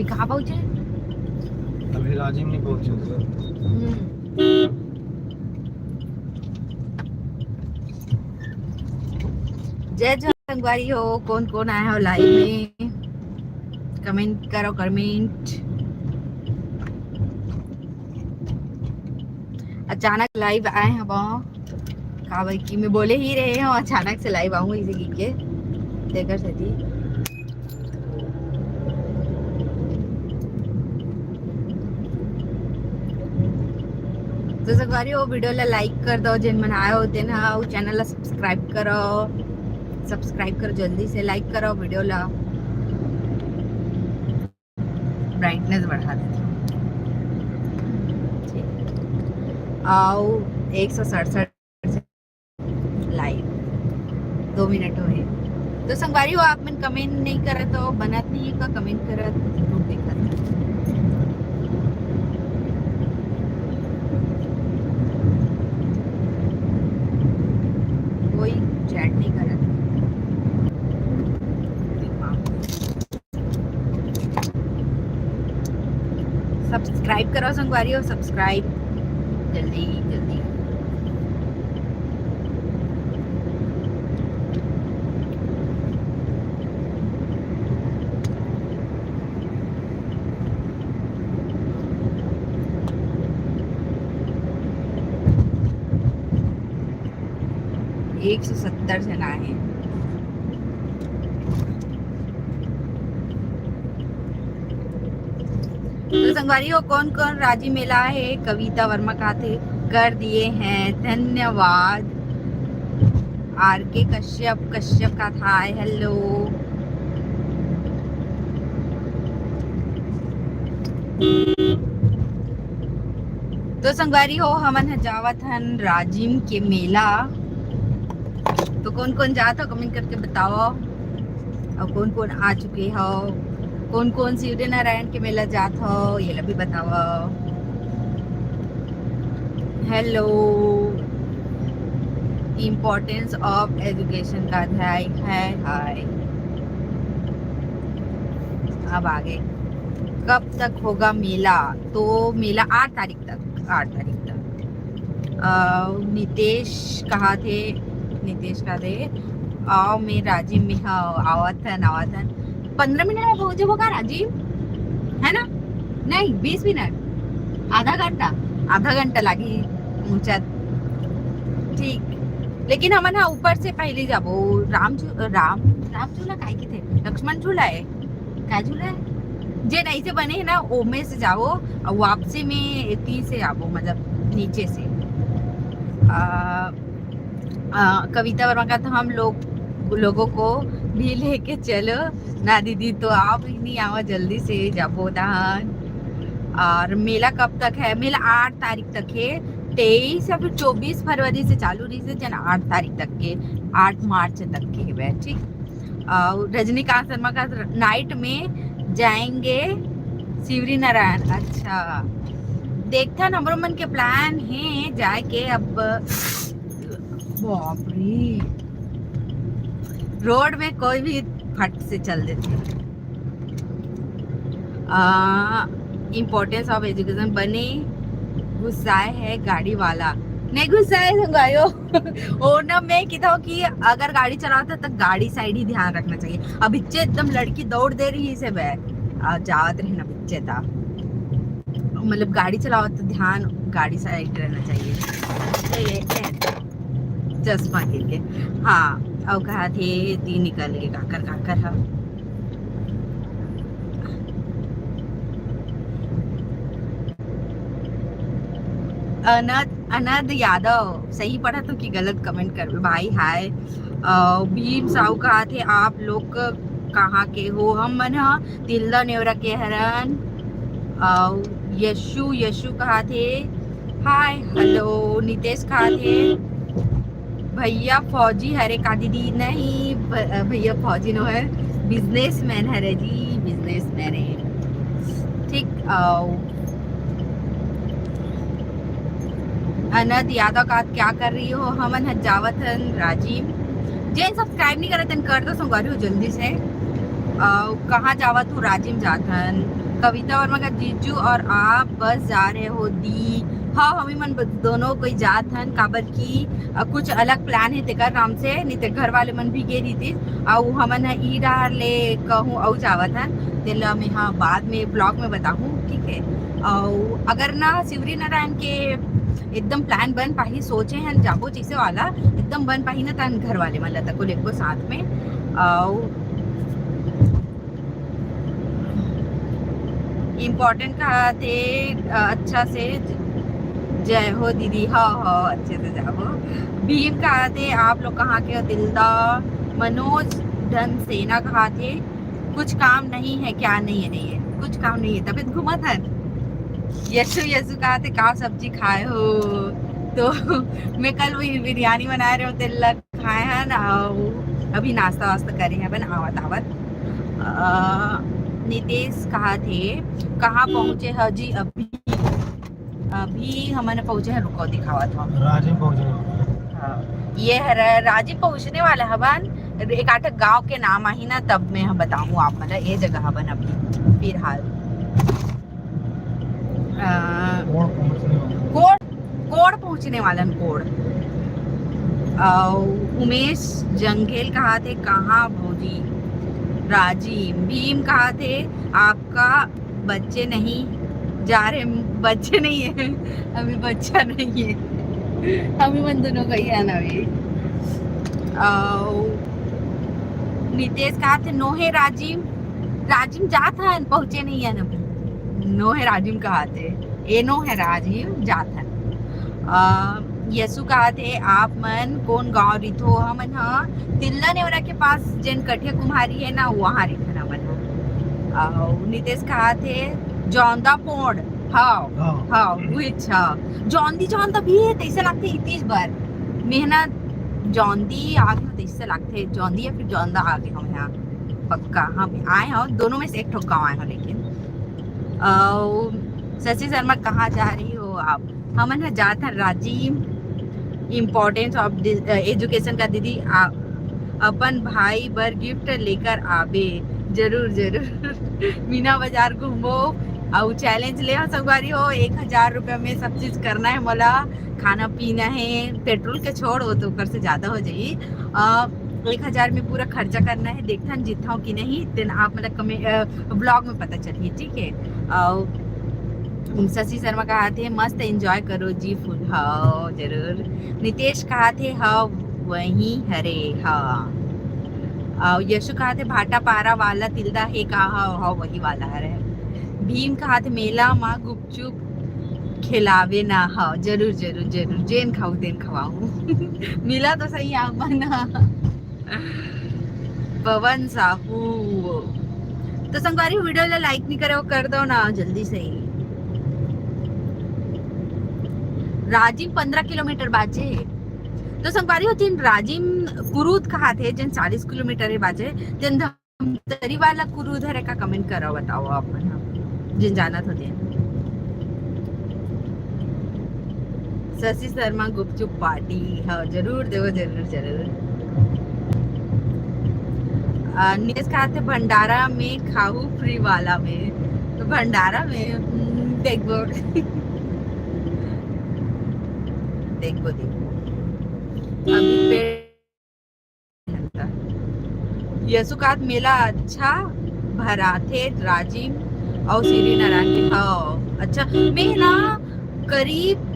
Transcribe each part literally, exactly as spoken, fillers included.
कहाँ पहुँचे? अभी राजिम नहीं पहुँचे थे। हम्म। जय जय संगवारी हो, कौन कौन आए हो लाइव में, कमेंट करो, कमेंट। अचानक लाइव आए हव, काबर कि मैं बोले ही रहे हूँ अचानक से लाइव आऊँ इसे के, तेकर सेती। तो संगवारी हो, वीडियो ला लाइक कर दो, जिन मन आए हो तेन ह, अउ चैनल ला सब्सक्राइब करो, सब्सक्राइब करो जल्दी से, लाइक करो वीडियो ला। ब्राइटनेस बढ़ा देती हूँ। ठीक। आओ, एक सौ सड़सठ लाइव, दो मिनट होए। तो संगवारी हो, आप मन कमेंट नहीं करत हो, बनत नहीं है का कमेंट करत, झूठ दिखत है। कोई चैट नहीं करत। सब्सक्राइब करो संगवारी हो, सब्सक्राइब जल्दी जल्दी। एक सौ सत्तर जना है। तो संगवारी हो, कौन कौन राजिम मेला है? कविता वर्मा कहाथे कर दिए हैं, धन्यवाद। आर के कश्यप, कश्यप कहाथे हेलो। तो संगवारी हो, हमन ह जावत हन राजिम के मेला। तो कौन कौन जात हो, कमेंट करके बताओ। अउ कौन कौन आ चुके हो, कौन कौन शिवरीनारायण के मेला जात हो, ये ला भी बताओ। हेलो, importance of education का अध्याय है, हाय। अब आगे, कब तक होगा मेला? तो मेला आठ तारीख तक, आठ तारीख तक। अ, नितेश कहाथे, नितेश कहाथे, आओ मैं राजिम में, हाँ, आवत हन, आवत हन। पंद्रह मिनट में पहुंच जाबो का राजिम? है ना? नहीं, बीस मिनट, आधा घंटा, आधा घंटा लागी पहुंचत। ठीक, लेकिन हमन हा ऊपर से पहले जाबो। राम झू-, राम, राम झूला काय किथे? लक्ष्मण झूला है, का झूला है? जे नई से बने है ना, ओमे से जाओ और वापसी में एती से आबो, मतलब नीचे से। आ, आ, कविता वर्मा कहाथे हम लोग, लोगों को भी लेके चलो ना दीदी, तो आप ही नहीं आओ, जल्दी से जाबो दान। और मेला कब तक है? मेला आठ तारीख तक है, तेईस या फिर चौबीस फरवरी से चालू रहिसे, जन आठ तारीख तक के, आठ मार्च तक के है, ठीक। और रजनीकांत शर्मा का नाइट में जाएंगे शिवरीनारायण। अच्छा, देखथन, हमरो मन के प्लान है जाए के। अब बाप रे, रोड में कोई भी फट से चल देथे। आ, importance of education बने गुस्साए है गाड़ी वाला। नहीं गुस्साए संगवारी हो। ओ ना, मैं कहता हूँ कि अगर गाड़ी चलाता तो गाड़ी साइड ही ध्यान रखना चाहिए। अब इच्चे एकदम लड़की दौड़ दे रही से बे, आ, जावत रहे ना बिच्चे ता, मतलब गाड़ी चलावत तो ध्यान गाड़ी साइड रहना चाहिए। तो ये है चश्मा गिर के। हाँ, अउ कहाथे दी निकल के काकर काकर ह। अनद, अनद यादव, सही पढ़त हो कि गलत, कमेंट करबे भाई। हाय। अ, भीम साहू कहाथे आप लोग कहाँ के हो? हम मन ह तिल्दा नेवरा के हरन। अउ यशु, यशु कहाथे हाय, हेलो। नितेश कहाथे भैया फौजी हरे का दीदी? नहीं, भ-, भैया फौजी नो है, बिजनेसमैन हरे जी, बिजनेसमैन है। ठीक, आओ। अनद यादव का क्या कर रही हो? हमन ह जावत हन राजिम। जेन सब्सक्राइब नहीं करत हन, कर दो संगवारी हो जल्दी से। अ, कहाँ जावत हो? राजिम जात हन। कविता वर्मा का, जीजू और आप बस जा रहे हो दी? हाँ, हमी मन ब-, दोनों कोई जात हन, काबर कि, अ, कुछ अलग प्लान है तेकर नाम से, नहीं ते घर वाले मन भी गे रहितिस। अउ हमन ह ई डहार ले कहूँ अउ जावत हन, तेला मैं ह बाद में ब्लॉग में बताहूँ, ठीक है। अउ अगर ना शिवरी नारायण के एकदम प्लान बन पाही, सोचे हन जाबो जैसे वाला एकदम बन पाही ना, तन घर वाले मन ला तको लेबो साथ में। अउ इम्पोर्टेंट कहा थे, अ, अच्छा से ज-, जय हो दीदी। हाँ, हाँ, अच्छे से जाओ। भीम कहा थे, आप लोग कहाँ के हो? दिलदा मनोज धनसेना कहा थे, कुछ काम नहीं है क्या? नहीं है, नहीं है, कुछ काम नहीं है, तबीयत घूमत है। यशु, यशु कहा थे, का सब्जी खाए हो? तो मैं कल वही बिरयानी बनाए रहे हो, तेल लग खाए हन, अउ अभी नाश्ता वास्ता करे हवन आवत आवत। अ, नितेश कहा थे, कहाँ पहुँचे हो जी? अभी, अभी हमन पहुँचे हैं, रुको दिखावत हूँ। राजिम पहुँचे हो। हाँ, ये है रा-, राजिम पहुँचने वाला हवन। एक आठ गांव के नाम आही ना, तब मैं हम बताऊँ आप, मतलब ये जगह हवन अभी फिलहाल। अ, कोड़ पहुंचने वाला। कोड़, कोड़ पहुंचने वाला न, कोड़। अ, उमेश जंघेल कहा थे, कहाँ भौजी? राजीव भीम कहा थे, आपका बच्चे नहीं जा रहे, बच्चे नहीं है, अभी बच्चा नहीं है, अभी मन दोनों का ही है ना अभी। अ, नितेश कहा थे, नोहे राजीव, राजिम जात हन, पहुंचे नहीं हन अभी। नो है राजिम कहाथे, ए नो है राजिम जात हन। अ, यसु कहाथे, आप मन कौन गांव रिथो? हमन ह तिल्ला नेवरा के पास जेन कठिया कुम्हारी है ना, वहां रिथन हमन ह। अ, नितेश कहाथे, जौंदा पोड़, हाँ, हाँ। हाँ, which, हाँ। जौंदी, जौंदा भी है, तैसे लगथे इतीस बार। मेहनत, जौंदी आगे हो, तैसे लगथे, जौंदी या फिर जौंदा आगे हो यहाँ। पक्का हम आए हो, दोनों में से एक ठो गाँव आए हो, लेकिन अउ शशि शर्मा, कहाँ जा रही हो आप? हमन ह जात हन रांची, importance of education का दीदी, आ, अपन भाई बर गिफ्ट लेकर आबे। जरूर, जरूर। मीना बाजार घूमो, अउ चैलेंज ले हो संगवारी हो, एक हजार रुपया में सब चीज करना है मोला, खाना पीना है, पेट्रोल के छोड़, वो तो ऊपर से ज्यादा हो जाई। अ, एक हजार में पूरा खर्चा करना है, देखथन जीतथव कि नहीं, तेन आप मतलब कमे-, अ, ब्लॉग में पता चलही, ठीक है। अउ शशि शर्मा कहाथे, मस्त एंजॉय करो जी फुल। हाँ, जरूर। नितेश कहाथे, हाँ, वही हरे, हाँ। अउ यशु कहाथे, भाटापारा वाला तिल्दा हे का? हाँ, हाँ, वही वाला हरे। भीम कहाथे, मेला मा गुपचुप खिलावे ना। हाँ, जरूर, जरूर, जरूर, जेन खाऊ, तेन खवाऊ। मिला तो सही आप मन। पवन साहू। तो संगवारी, वीडियो ला लाइक नहीं करे, वो कर दो ना जल्दी से ही। राजिम पंद्रह किलोमीटर बाचे। तो संगवारी हो, जिन राजिम कुरूद कहाथे, जिन चालीस किलोमीटर है बाचे, जिन धमतरी वाला कुरूद हरे का, कमेंट करो, बताओ आप मन, जिन जानत हो तेन। शशि शर्मा गुपचुप पार्टी, हाँ, जरूर देवो, जरूर, जरूर। आ, नितेश कहाथे, भंडारा में खाहू फ्री वाला में, तो भंडारा में, हम्म, देखबो। देखबो, देखबो। अभी पे यसु कहाथे, मेला अच्छा भराथे राजिम अउ श्री नारायण के। हाँ, अच्छा, मैं ना करीब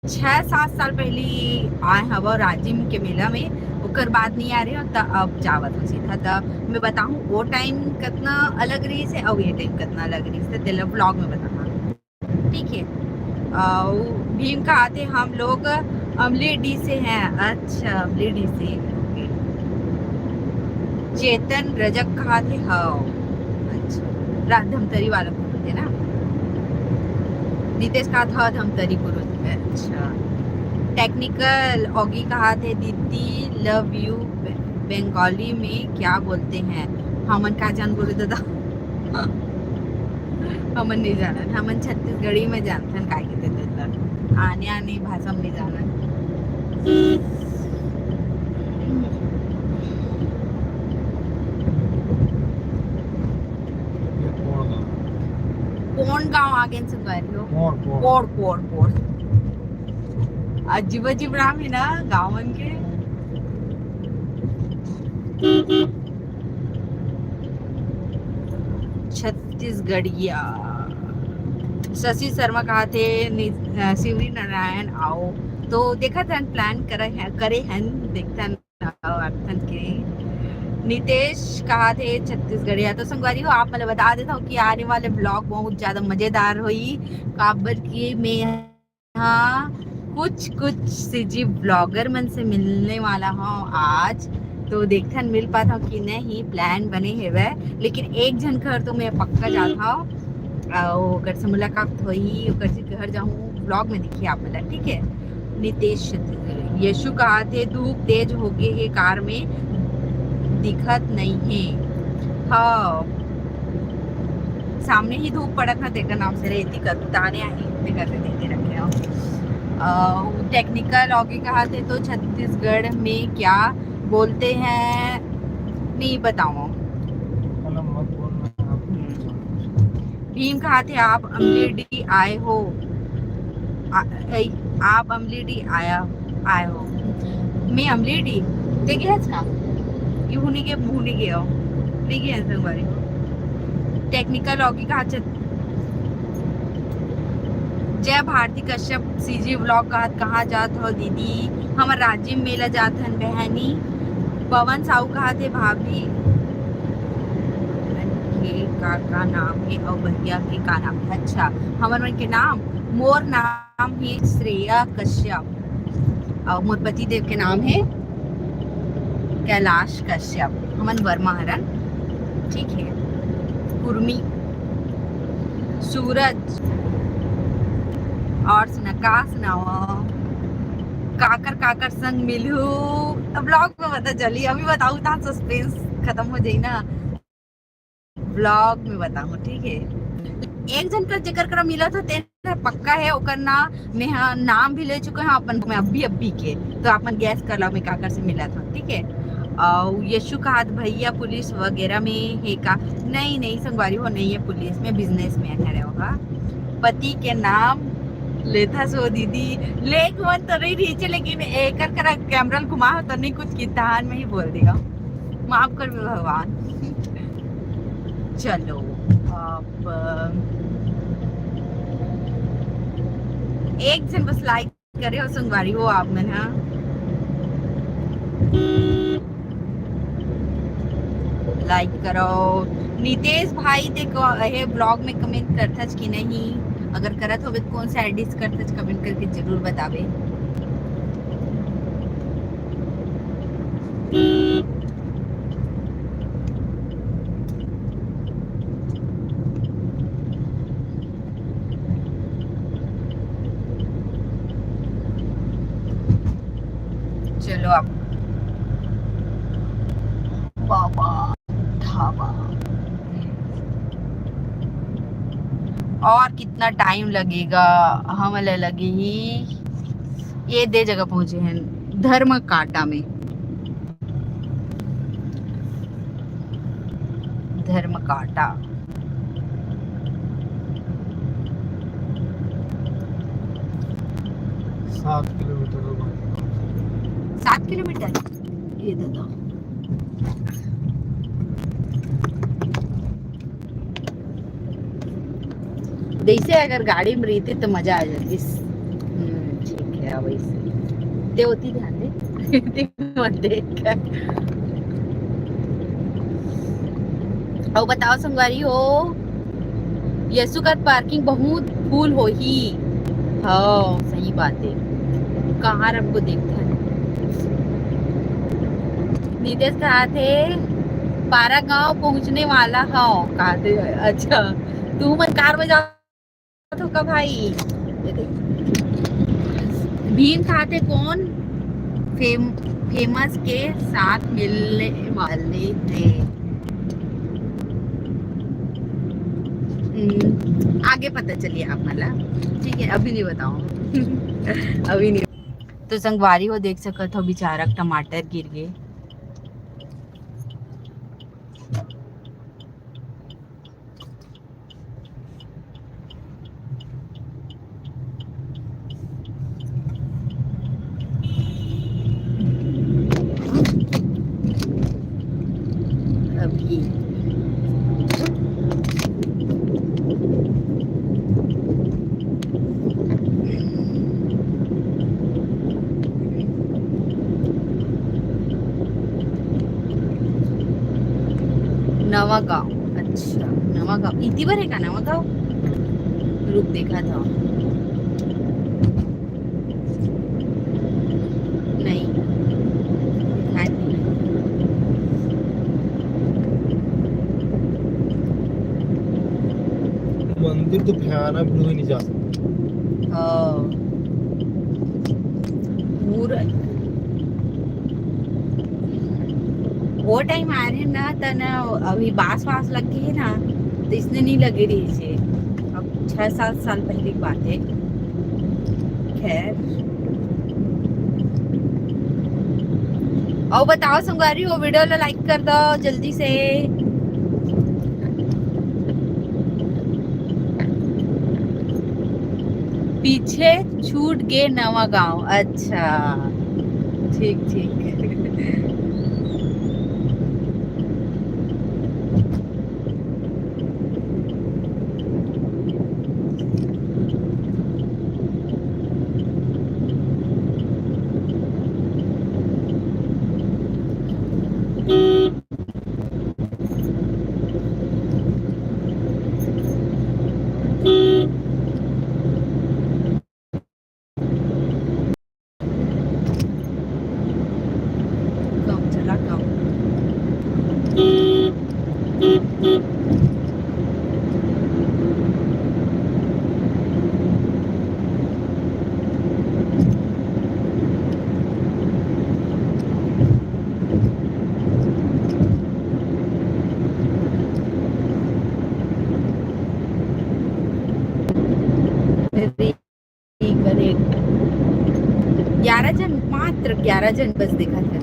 छह सात साल पहली आए हव राजिम के मेला में, ओकर बाद नहीं आ रहे हो, त अब जावत हो सीधा। त मैं बताऊँ, वो टाइम कितना अलग रही से और ये टाइम कितना अलग रही से, तेला ब्लॉग में बताऊँ। ठीक है। अउ भीम कहाथे, हम लोग अमलीडीह से हैं। अच्छा, अमलीडीह से, ओके। चेतन रजक कहाथे, हाँ। अच्छा, रा-, धमतरी वाला कुरुद है ना? नितेश कहाथे, हाँ, धमतरी कुरुद में। अच्छा। टेक्निकल ऑगी कहाथे, दीदी लव यू बंगाली में क्या बोलते हैं? हमन का जान बोले दादा। हमन नहीं जानन, हमन छत्तीसगढ़ी में जानथन, काय के तेला आने आने भाषा में नहीं जानन। ये कौन है? गाँव आ गेन संगवारी हो। कोर, कोर। कोर, कोर, कोर। अजीब अजीब नाम हे ना गाँव मन के। छत्तीसगढ़िया। शशि शर्मा कहाथे, नि-, अ, शिवरी नारायण आओ। तो देखत हन, plan करे हन, करे हन, देखथन, अ, अर्थन के। नितेश कहाथे छत्तीसगढ़िया। तो संगवारी हो, आप मन ल बता देथव कि आने वाले vlog बहुत ज्यादा मजेदार होही, काबर कि मैं हाँ, कुछ कुछ सीजी vlogger मन से मिलने वाला हूँ आज। तो देखथन मिल पाथव कि नहीं, plan बने हेवय, लेकिन एक झन घर तो मैं पक्का जात हव। अउ ओकर से मुलाकात होही, ओकर से घर जाहूँ, vlog में दिखी आप मन ला, ठीक है? नितेश, यशु कहाथे धूप तेज होगे हे, car में दिखत नहीं है। हाँ, सामने ही धूप पड़त ना, तेकर नाम से रेती कर उतारे आहे, तेकर से देखे रखे हो। अ, technical औगी कहाथे तो छत्तीसगढ़ में क्या बोलते हैं, नहीं बताओ। कलम मत बोलना आप। भीम कहाथे आप अमलीडीह आए हो, आ, ए, आप अमलीडीह आया, आए हो। मैं अमलीडीह, ते गे हस का? ये हुनी के, हुनी गे हो, नहीं गे हस संगवारी। Technical औगी कहाथे, जय भारती कश्यप सीजी vlog कहाथे, कहाँ जात हो दीदी? हमर राजिम मेला जात हन बहनी। पवन साहू कहाथे भाभी के का, का नाम है अउ भैया के का नाम है? अच्छा, हमर मन के नाम, मोर नाम है श्रेया कश्यप अउ मोर पति देव के नाम है कैलाश कश्यप। हमन वर्मा हरन, ठीक है। कुर्मी, सूरज, और सुना, का सुनाओ? काकर काकर संग मिलहू, अब vlog में पता चली। अभी बताऊ, तहाँ suspense खत्म हो जाई ना, vlog में बताऊँ, ठीक है? एक झन कर जेकर करा मिलत हो, तेन ह पक्का है, ओकर ना मैं ह नाम भी ले चुके हूँ अपन में अभी अभी के, तो आप मन guess कर लो मैं काकर से मिलत हूँ, ठीक है? अउ यशु कहाथे भैया पुलिस वगैरह में है का? नहीं नहीं संगवारी हो, नहीं है पुलिस में, business man है ओहा। पति के नाम लेथस वो दीदी, लेक मन तो नहीं रहिचे, लेकिन एकर करा camera घुमा हो तो नहीं कुछ कितान में ही बोल दिया, माफ कर भगवान। चलो, अब एक झन बस like करे हो संगवारी हो आप मन हा, like करो। नितेश भाई, देखो, हे vlog में comment करथच कि नहीं? अगर करत होबे तो कौन सा edit करथच, comment करके जरूर बतावे। चलो, आप बाबा ढाबा। और कितना time लगेगा? हमला लगे ही ये दे जगह पहुंचे हैं, धर्म काटा में। धर्म काटा। सात किलोमीटर होगा। सात किलोमीटर? ये दादा। जैसे अगर गाड़ी में रहते तो मजा आ जाती। हम्म, ठीक है, वैसे। ते होती ध्यान दे। ते मत देख। अउ बताओ संगवारी हो, यशु का parking बहुत full होही। हाँ, सही बात है। कहाँ रखो देखथन। नितेश कहाथे, पारा गांव पहुंचने वाला हव, कहाथे। अच्छा, तू मन car में जात हो का भाई? भीम कहाथे कौन फेम-, famous के साथ मिलने वाले थे? हम्म, आगे पता चलिए आप मला, ठीक है, अभी नहीं बताऊँ। अभी नहीं। तो संगवारी हो देख सकत हो, बेचारा टमाटर गिर गए। नवा गांव। अच्छा, नवा गांव इति बर हे का? नवा गांव, रुक, देखा था। नहीं, दिखाई नहीं। मंदिर तो भयानक, नहीं जा सकते। हाँ। पूरा वो टाइम आए रहे ना, त ना, अभी बास वास लग गई है ना, तो इसने नहीं लगे रही से। अब छह सात साल पहले की बात है। खैर, और बताओ संगवारी हो, वीडियो ला लाइक कर दो जल्दी से। पीछे छूट गे नवा गांव। अच्छा, ठीक ठीक। ग्यारह जन, मात्र ग्यारह जन बस देखा था।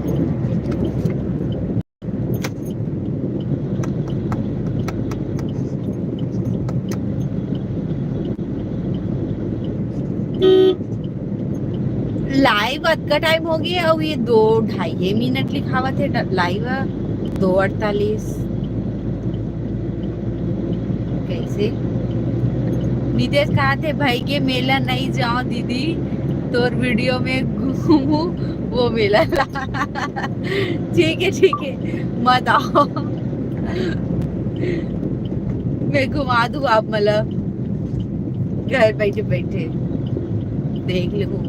लाइव अतका टाइम हो गया, अब ये दो ढाई मिनट लिखावत है लाइव, दो अड़तालीस। कैसे? नितेश कहा थे, "भाई के मेला नहीं जाओ दीदी, तोर वीडियो में घूमू वो मेला ला।" ठीक है, ठीक है, मत आओ। मैं घुमा दूँ आप, मतलब घर बैठे बैठे देख लो।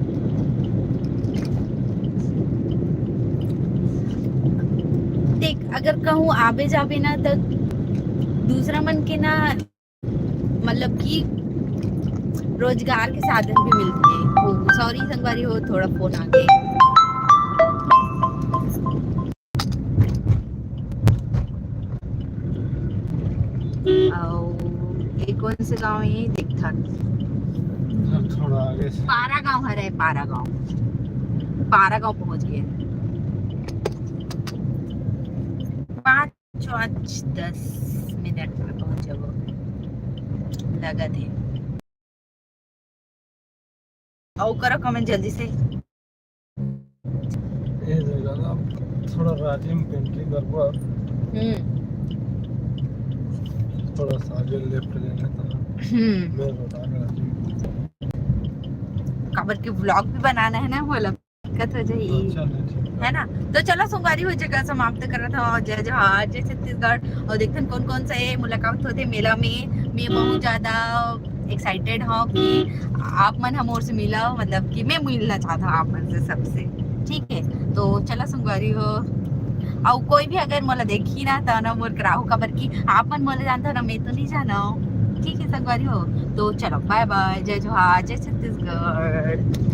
देख, अगर कहूँ आबे जाबे ना, तो दूसरा मन के ना, मतलब कि रोजगार के साधन भी मिलते हैं। ओ, सॉरी संगवारी हो, थोड़ा फोन आ गए। अउ ये कौन से गांव है, देखथन। थोड़ा आगे से। पारा गांव हरे, पारा गांव, पारा गांव पहुंच गए। पाँच, पाँच, दस मिनट में पहुंच जाबो, लगत है। अउ करो कमेंट जल्दी से। ए जगह ना थोड़ा राजिम पेंट्री करबो। हम्म। थोड़ा सा आगे लेफ्ट लेना था। हम्म। मैं बता रहा हूँ। काबर के व्लॉग भी बनाना है ना, बोला दिक्कत हो जाही। अच्छा, नहीं, ठीक है। है ना? तो चलो, संगवारी हो, जगह समाप्त करत हव। जय जोहार, जय छत्तीसगढ़। और देखथन कौन कौन से मुलाकात होथे मेला में। मैं बहुत ज्यादा एक्साइटेड हूँ कि आप मन ह मोर से मिला, मतलब कि मैं मिलना चाहता हूँ आप मन से सबसे। ठीक है, तो चला संगवारी हो, अउ कोई भी अगर मोला देखी ना, त ना मोर कराहू, काबर कि आप मन मोला जानता ना, मैं तो नहीं जाना हूँ। ठीक है संगवारी हो, तो चलो, बाय बाय, जय जोहार, जय छत्तीसगढ़।